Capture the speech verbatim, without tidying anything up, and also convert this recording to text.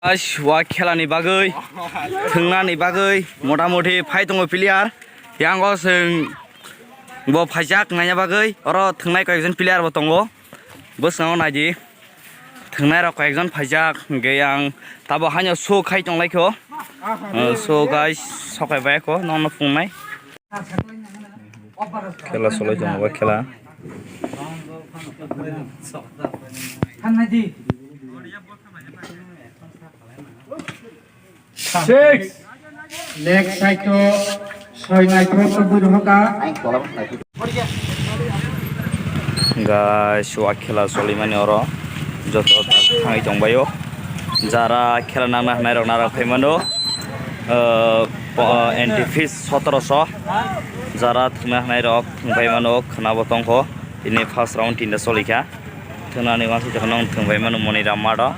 Guys, wa khela ni bagwi, thwngna ni bagwi, mota moti phai tongo player. Yang o chwng bo phaijak naina bagwi, oro thwngnai koyekjon player bo tongo. Bwskango naidi. Thwngnai rok koyekjon phaijak, hwnkhe yang tabo haino show khai tong lai kho. Uh, so guys, sokai bai kho, nono phungnai. Khela solai tongo, bai khela. Six. Next side to soi nai to to bui rohoka. Guys, wa khela solimani oro joto thangwi tongbaio. Jara khela nangna hwnai rok nara phai mano. Uh, po-, entry fees sotoroso. Jara thwngna hwnai rok thwngpai mano khwnabo tongkho. Ini first round tinta solikha. Thwngnani uansuk jekha nong thwngbai mano Moniram mado.